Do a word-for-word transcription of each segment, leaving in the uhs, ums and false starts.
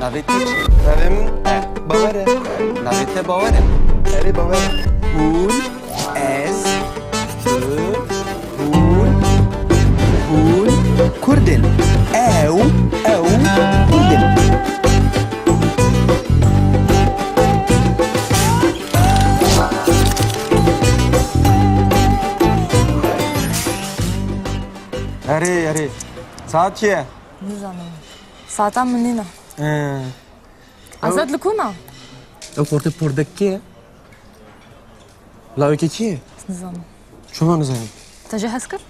Navê te çi? Navê min E. Bawer e. Navê te Bawer e. Erê, Bawer e. Hûn, ez, tu, hûn, hûn Kurd in. Ew, ew Kurd in. Erê, erê. Saet çi ye? Nizanim. Saeta min nîne. Ee. Azad li ku ma? Ew xortê pordek kê ye? Lawekê kê ye? Nizanim. Çima nizanim? Te jê hez kir?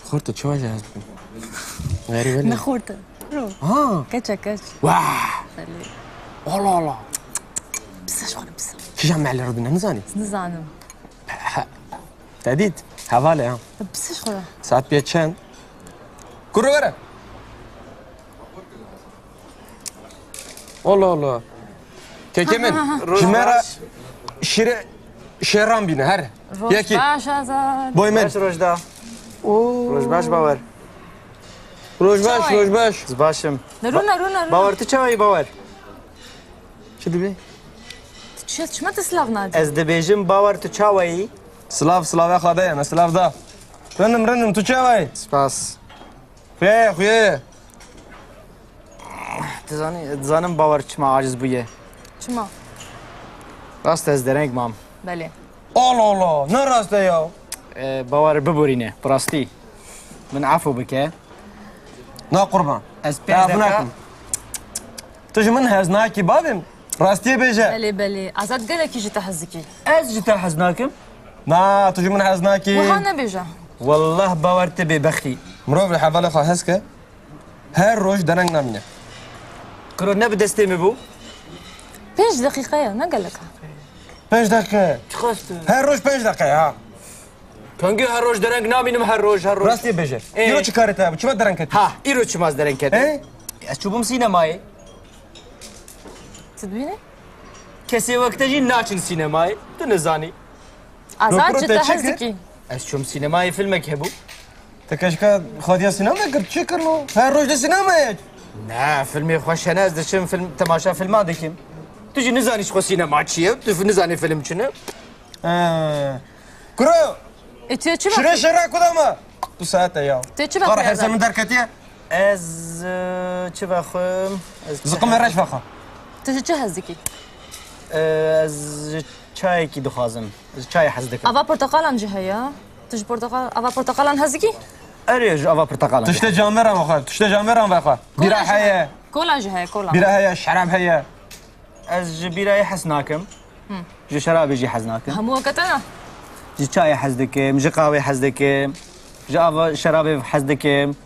Xorte, çima jê hez bikim? Xerî welê. Ne xorte. Ro. Ha. Keç e, keç. Wah! Belê. Allah Allah. Pisa ji xwe re, pisa. Kîjan mehlê re dine, nizanî? Nizanim. Te dît? Hevalê ha. Pisa ji xwe re. Saet pê çend? Kuro were. Allah Allah. Kekê min, ji me re şîrê şêran bîne, her. Roj yekî. Baş, Azad. Boy min. Baş, Rojda. Oo. Roj baş, Bawer. Roj baş, çawa yî? Roj baş. Ez baş im. Neru, neru, neru. Bawer, tu çawa yî, Bawer? Çi dibê? Tu çi, çima tu silav nadî? Ez dibêjim, Bawer, tu çawa yî? Silav, silavê xwe de ye, me silav da. Rind im, rind im, tu çawa yî? Spas. Xuya ye, xuya ye. Dizanî, dizanim Bawer çima aciz bûye. Çima? Rast e, ez dereng mam. Belê. Allah Allah, ne rast e ya? E, Bawer biborîne, bi rastî. Min efû bike. Na qurban. Ez pênc deqa. Te efû nakim. Tu ji min hez nakî bavê min? Rastiyê bêje. Belê, belê. Azad gelekî ji te hez dikî. Ez ji te hez nakim. Na, tu ji min hez nakî. Wiha nebêje. Wallah Bawer, tu bêbextî. Mirov li hevalê xwe hez ke, her roj dereng namîne. Kuro, ne bi destê min bû? Pênc deqîqe ye, ne gelek e. Pênc deqîqe. Çiqas tu? Her roj pênc deqîqe ye, ha. Kengî her roj dereng namînim, her roj, her roj. Rastiyê bêje. Ê. Îro çi karê te hebû? Çima dereng ketî? Ha, îro çima ez dereng ketî? Ê? Ez çûbûm sînemayê. Tu dibînî? Kesê wek te jî naçin sînemayê. Tu nizanî. Azad, ji te hez dikî. Ez çûm sînemayê, filmek hebû. Te keşka xwediya sînema kir, çi kir lo? Her roj di sînemayê. Ne, filmê xweş hene, ez diçim film, temaşa filma dikim. Tu jî nizanî ji xwe sînema çi ye, tu nizanî film çi ne? He. Kuro! E, tu yê çi bixwî? Şirê şêra ku dama? Tu saet e ya. Tu yê çi bixwî? Qara hêrsê min derketiye. Ez, e, çi vexwim? Ez çi Ziqimê reş vexa. Tu ji çi hez dikî? E, ez ji çayekî dixwazim. Ez çayê hez dikim. Ava porteqalan jî heye. Tu ji porteqal-, ava porteqalan hez dikî? Erê, ji ava porteqalan jî. Tiştê camêran vexa, tiştê camêran vexa. Bîra heye. Kola jî heye, kola. Bîra heye, şerab heye. Ez ji bîrayê hez nakim. Hı. Ji şerabê jî hez nakim. Hemû weke te ne? Ji çayê hez dikim, ji qawê hez dikim, ji ava şerabê hez dikim,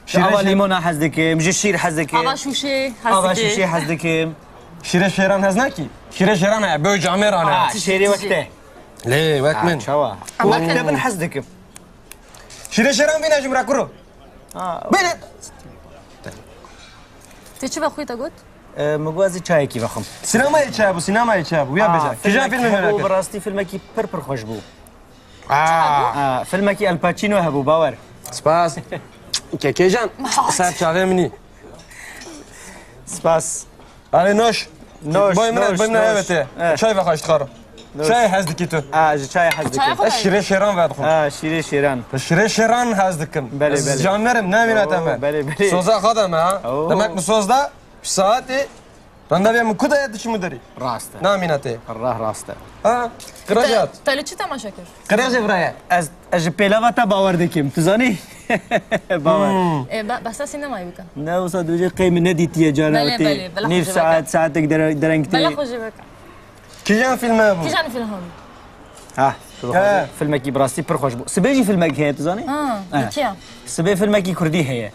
ji ava lîmona hez dikim, ji şîr hez dikim. Ava şûşê hez dikî. Ava şûşê hez dikim. Şîrê şêran hez nakî? Şîrê şêran heye, bê camêran e. Ha, şêrê wek te. Lê, wek min. Çawa? Wek te bin hez dikim. Şîrê şêran bîne ji min re kuro. Ha. Bîne. Tu çi vexwî te got? E, min got ez ê çayekî vexwim. Sînemayê çi hebû, sînemayê çi hebû? Wiya bêje. Kîjan filmê hebû, merak kir? Bi rastî filmekî pir pir xweş bû. Aa. Aa, filmekî El Pacino hebû, Bawer. Spas. Kekê can, ser çavê min î. Spas. Erê noş. Noş, noş, noş. Bay min, bay min hevete. Eh. Çay vexa ji dixwar. Çayê hez dikî tu? Ha, ji çayê hez dikim. Ez şîrê şêran vedixwim. Ha, şîrê şêran. Ez şîrê şêran hez dikim. Belê, belê. Ez camêr im, namîna te me. Belê, belê. Soza xwe de me, ha. Oo. Demek min soz da, bi saetê, randevuya min ku de ye, diçim û derî. Rast e. Namîna te. Allah rast e. Ha, qirejat. Te, te li çi temaşe kir? Qirejê viraye. Ez, ez ji pêlava te bawer dikim, tu zanî? Bawer. Hmm. E, be-, behsa sînemayê bikin. Ne, wisa dibêje qey min nedîtiye cara te. Belê, belê, belê. Nîv saet, saetek dere-, dereng te. Belê xwe jê bikin. Kîjan filme bû? Kîjan film hebû? Ha, tu dixwazî. He. Filmekî bi rastî pir xweş bû. Sibê jî filmek heye, tu zanî? Ha, yekî ya. Sibê filmekî kurdî heye.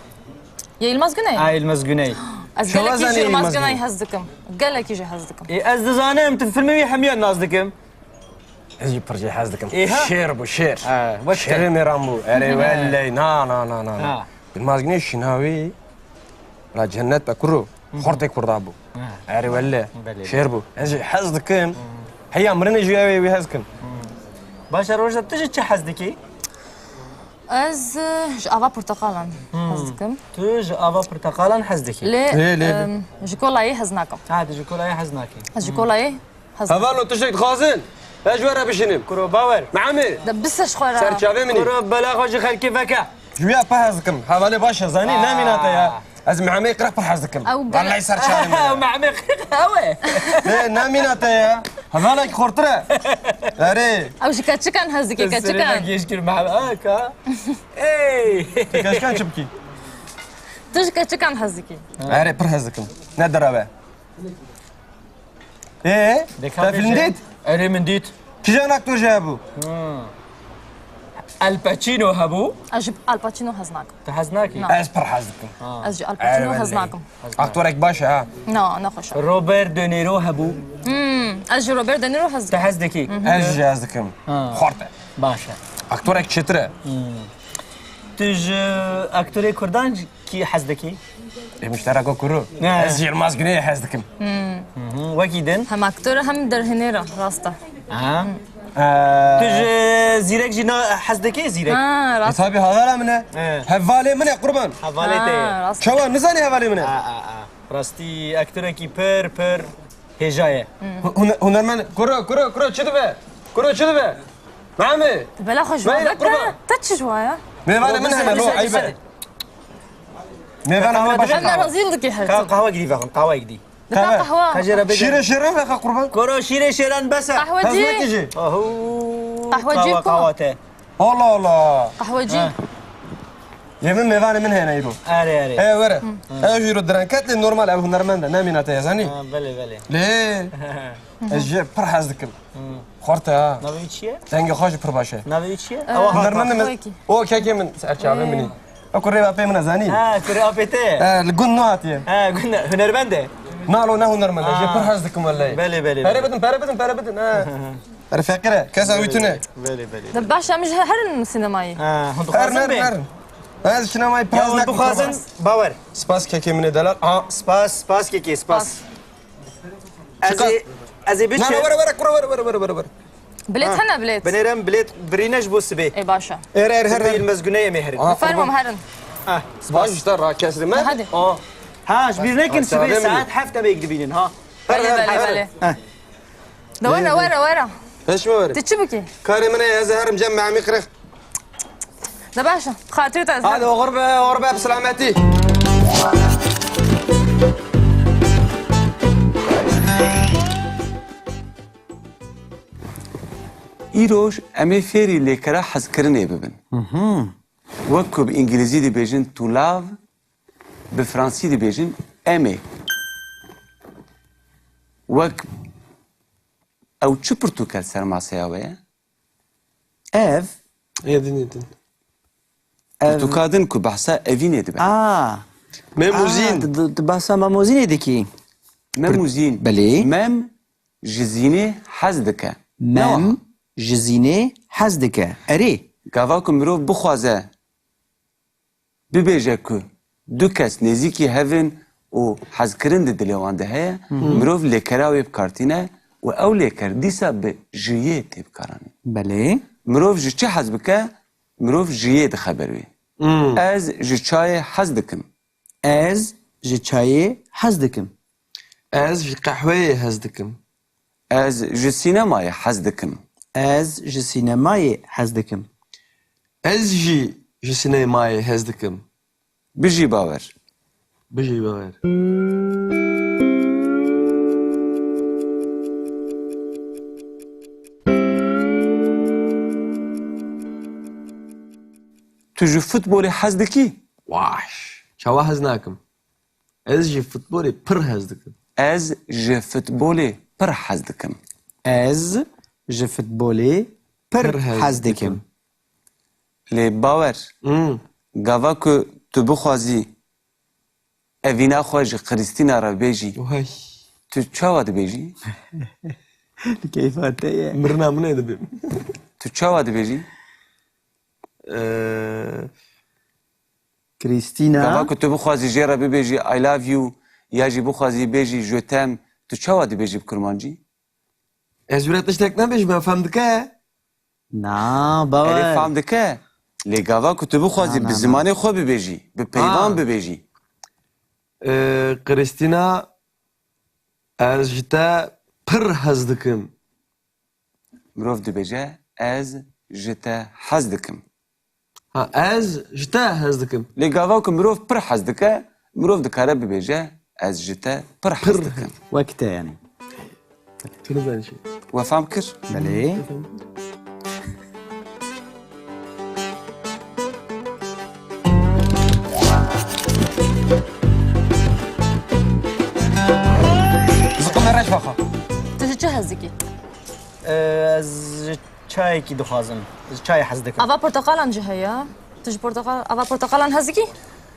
Yê Yilmaz Güney? Ha, Yilmaz Güney. Ez gelekî jî Yilmaz Güney hez dikim. Gelekî jî hez dikim. Ê, ez dizanim, tu filmê wî hemiya nas dikim. Ez jî pir jê hez dikim. Ê, ha. Şêr bû, şêr. Ha, wek te. Şêrê mêran bû. Erê welley, na, na, na, na, na. Ha. Yilmaz Güney şîna wî la cennet be kuro. Xortê kurda bû. Ha. Erê welle. Belê. Şêr bû. Ez jî hez dikim. Heya mirinê jî ew ê wî hez kim. Baş e, Rojda, tu ji çi hez dikî? Ez, e, ji ava porteqalan hez dikim. Tu ji ava porteqalan hez dikî? Lê, Lê, lê, lê. em, ji kolayê hez nakim. Ha, tu ji kolayê hez nakî. Ez ji kolayê hez nakim. Hevalno, tiştek dixwazin? Ez ji we re bişînim. Kuro bawer. Mehemê. De bise ji xwe re. Ser çavê min î. Kuro bela xwe ji xelkê veke. Ji wî ya pir hez dikim. Hevalê baş e, zanî, Aa. nemîna te ya. Ez Mehemê qirix pir hez dikim. Ew gel- Wellahî ser çavê min e. Mehemê qirix ew e. Lê nemîna te ya. Hevalek xortir e. Erê. Ew ji keçikan hez dike, keçikan. Geş kir Mehemê. Aa, ka. Ey. Tu keçikan çi bikî? Tu ji keçikan hez dikî. Erê, pir hez dikim. Ne dirawe. Ee, Deka te film bêje. dît? Erê, min dît. Kîjan aktor jî hebû? Hmm. Al Pacino hebû. Ez ji Al Pacino hez nakim. Tu hez nakî? Na. Ez pir hez dikim. Ha. Ez ji Al Pacino Erê, hez wellahî. nakim. Aktorek baş e, ha. Na, ne xweş e. Robert De Niro hebû. Hmm, ez ji Robert De Niro hez Tu dikim. hez dikî? Ez jî hez dikim. Ha. Xort e. Baş e. Aktorek çêtir e. Hmm. Tu ji aktorê kurdan kî hez dikî? Ê muştereko kuro. Ne. Ez Yilmaz Güneyê hez dikim. Hı hı. Wekî din? Hem aktor e, hem derhêner e, rast e. Ha. Ee, Tu ji Zîrek jî na hez dikî, Zîrek? Ha, E, rast. tabi, hevala min e. He. Hevalê min e, qurban. Hevalê te ye. Ha, rast. Çawa, nizanî hevalê min e? A, a, a. Rastî aktorekî pir, pir hêja ye. Hu-, hune-, hunermend, kuro, kuro, kuro, çi dibe? Kuro, çi dibe? Mehemê. Tu bela xwe ji Mehemê, wan veke, qurban. Te çi ji wan ya? Mêvanê min hene, lo, eyb e. Mêvana me baş e. Em ne razî dike her Ka-, tim. Qahwe gidî vexin, qahwe gidî. Dika Qahwe. qahwa. Ka jê re bêje. Şîrê şêran vexe qurban. Koro şîrê şêran bes e. Qahwecî. Hez nekî jî. Ahu. Qahwecî Qahwe, ku? Qahwe te. Allah Allah. Qahwecî. Ha. Yê min mêvanê min hene îro. Erê, erê. He, were. He. Ew jî îro direnket lê normal ew hunermend e. Nemîna te ye, zanî? Ha, belê, belê. Lê. Ez jê pir hez dikim. Xort e ha. Navê wî çi ye? Dengê xwe jî pir baş e. Navê wî çi ye? Ee, Ewa ha, Hunermendê min. Qahwekî. O kekê min ser çavê min e. Ee. O kurê apê min e, zanî? Ha, kurê apê te. He, li gund nehatiye. Ha, gund ne-, hunermend e. Na lo, ne hunermend e. Jê Ha. pir hez dikim wellahî. Belê, belê, Pere belê. bidin, pere bidin, pere bidin. Ha. Pere feqîr e. Kesa wî tune. Belê, belê. De baş em ji herin sinemayê. Ha, hûn Herin, dixwazin herin, bê? herin. Ez sinemayê pir Ya hez hûn nakim. dixwazin, bawer. Spas kekê min ê delal. Aa. Spas, spas kekê, spas. Spas. Ez ê, ez ê Na, na, biçim. were, were, kuro, were, were, were, were, were. Bilêt Ha. hene bilêt. Binêrem bilêt birîne ji bo sibê. Ê, baş e. Êr, êr, her, Sibê her. Yilmaz Güneyê me herin. Aha, Fermam kurban. herin. Ah, Baş işte, ra kesri me. Hadi. Aa. Ha, ji bîr nekin Ha, sibê çavê min. saet heft em ê dibînin, ha. Her, Belê, her, belê, her. belê. Ha. De were, were, were. Hiç mi were? Tu çi bikî? Karê min e, ez ê herim cem Mehemî qirix. De baş e. Xatirê te ez Hadi herim. oxir be, oxir be, bi selametî. Îroj em ê fêrî lêkera hezkirinê bibin. Mhm. Wek ku bi îngilîzî dibêjin to love, bi fransî dibêjin aimer. Wek ew çi pirtûke li ser maseya we ye? Ev. Yê din, yê din. Ev. Pirtûka din ku behsa evînê dibe. A. Memûzîn. A, di, di, di behsa memûzînê dikî. Memûzîn. Belê. Mem ji zînê hez dike. Mem Ne wiha? ji zînê hez dike. Erê. Gava ku mirov bixwaze bibêje ku du kes nêzîkî hev in û hezkirin di dilê wan de heye, Hı hı. mirov lêkera wê bi kar tîne û ew lêker dîsa bi ji yê tê bikaranîn. Belê. Mirov ji çi hez bike? Mirov ji yê dixe ber wê. Hmm. Ez ji çayê hez dikim. Ez ji çayê hez dikim. Ez ji qehweyê hez dikim. Ez ji sînemayê hez dikim. Ez ji sînemayê hez dikim. Ez jî ji sînemayê hez dikim. Bijî Bawer. Bijî Bawer. Tu ji futbolê hez dikî? Waş. Çawa hez nakim? Ez ji futbolê pir hez dikim. Ez ji futbolê pir hez dikim. Ez ji futbolê pir Pir hez hez dikim. dikim. Lê Bawer, Hmm. gava ku tu bixwazî evîna xwe ji Krîstîna re bêjî, Vay. tu çawa dibêjî? Li keyfa te ye. Mirina min ê dibim. Tu çawa dibêjî? Ee, Krîstîna. Gava ku tu bixwazî jê re bibêjî I love you ya jî bixwazî bêjî je t'aime, tu çawa dibêjî bi kurmancî? Ez wira tiştek nebêjim, me fam dike. Na, Erê, bawer. fam dike? Lê gava ku tu bixwazî Na, na, bi na. zimanê xwe bibêjî, bi peyvan Ha. bibêjî. Ee, Kristîna, ez ji te pir hez dikim. Mirov dibêje, ez ji te hez dikim. Ha, ez ji te hez dikim. Lê gava ku mirov pir hez dike, mirov dikare bibêje, ez ji te pir hez Pir dikim. Wek te yani. Tu nizanî çi. We fam kir? Belê. Ziqime reş vexa. Tu ji çi hez dikî? Ee, ez ji çayekî dixwazim. Ez çayê hez dikim. Ava porteqalan jî heye. Tu ji porteqal-, ava porteqalan hez dikî?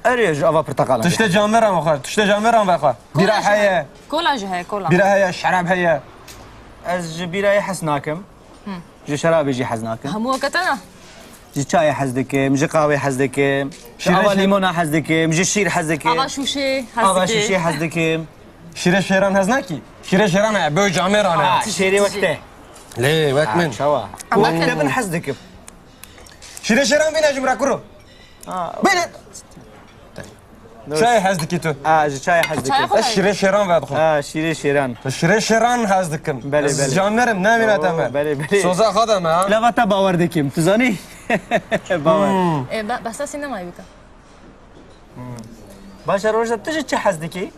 Erê, ji ava porteqalan. Tiştê cameran vexwe. Tiştê cameran vexwe. Bîra heye. Kola jî heye, kola. Bîra heye, şerab heye. Ez ji bîrayê hez nakim. Hı. Ji şerabê jî hez nakim. Hemû weke te ne? Ji çayê hez dikim, ji qawê hez dikim, ji Şîrê ava şî- lîmona hez dikim, ji şîr hez dikim. Ava şûşê hez Ava dikî. şûşê hez dikim. Şîrê şêran hez nakî? Şîrê şêran heye, bê cameran heye. Ha, şêrê wek te. Lê, wek Ha, min. çawa? Ama Wek te ken- bin hez dikim. Şîrê şêran bîne ji min re kuro. Ha. Bîne. Çayê hez dikî tu? Ha, ji çayê hez dikim. Çaya xwe Ez şîrê şêran vedixwim. Ha, şîrê şêran. Şîrê şêran hez dikim. Belê, Ez belê. camerim, nemîne te Oo, me. belê, belê. Soza xwe de me, ha? Lava te bawer dikim, tu zanî? Bawer. Hmm. E, be-, behsa sînemayê bike. Baş e, Rojda, tu ji çi hez dikî?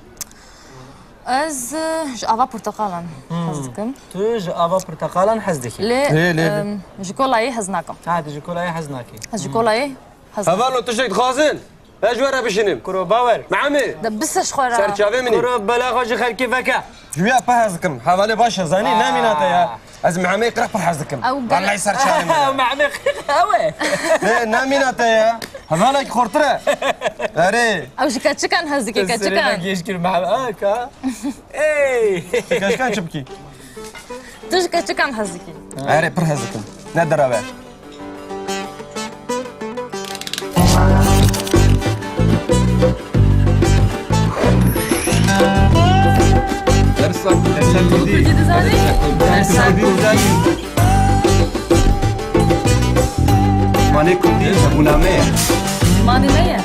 Ez, e, ji ava porteqalan Hmm. hez dikim. Tu ji ava porteqalan hez dikî? Lê, Lê, lê, lê. em, ji kolayê hez nakim. Ha, tu ji kolayê hez nakî. Ez ji kolayê hez nakim. Hevalno, tiştek dixwazin? Ez ji we re bişînim. Kuro bawer. Mehemê. De bise ji xwe re. Serçavê min î. Kuro bela xwe ji xelkê veke. Ji wî ya pir hez dikim. Hevalê baş e, zanî, Aa. nemîna te ya. Ez Mehemê qirix pir hez dikim. Ew gel- Wellahî serçavê min e. Mehemê qirix ew e. Lê nemîna te ya. Hevalekî xortir e. Erê. Ew ji keçikan hez dike, keçikan. Geş kir Mehemê. Aa, ka. Ey. Keçikan çi bikî? Tu ji keçikan hez dikî? Erê, pir hez dikim. Ne derawe. Dersa Kurdî. Dersa Kurdî. Kurdî dizanî? Dersa Kurdî. Zimanê Kurdî hebûna me ye. Zimanê me ye.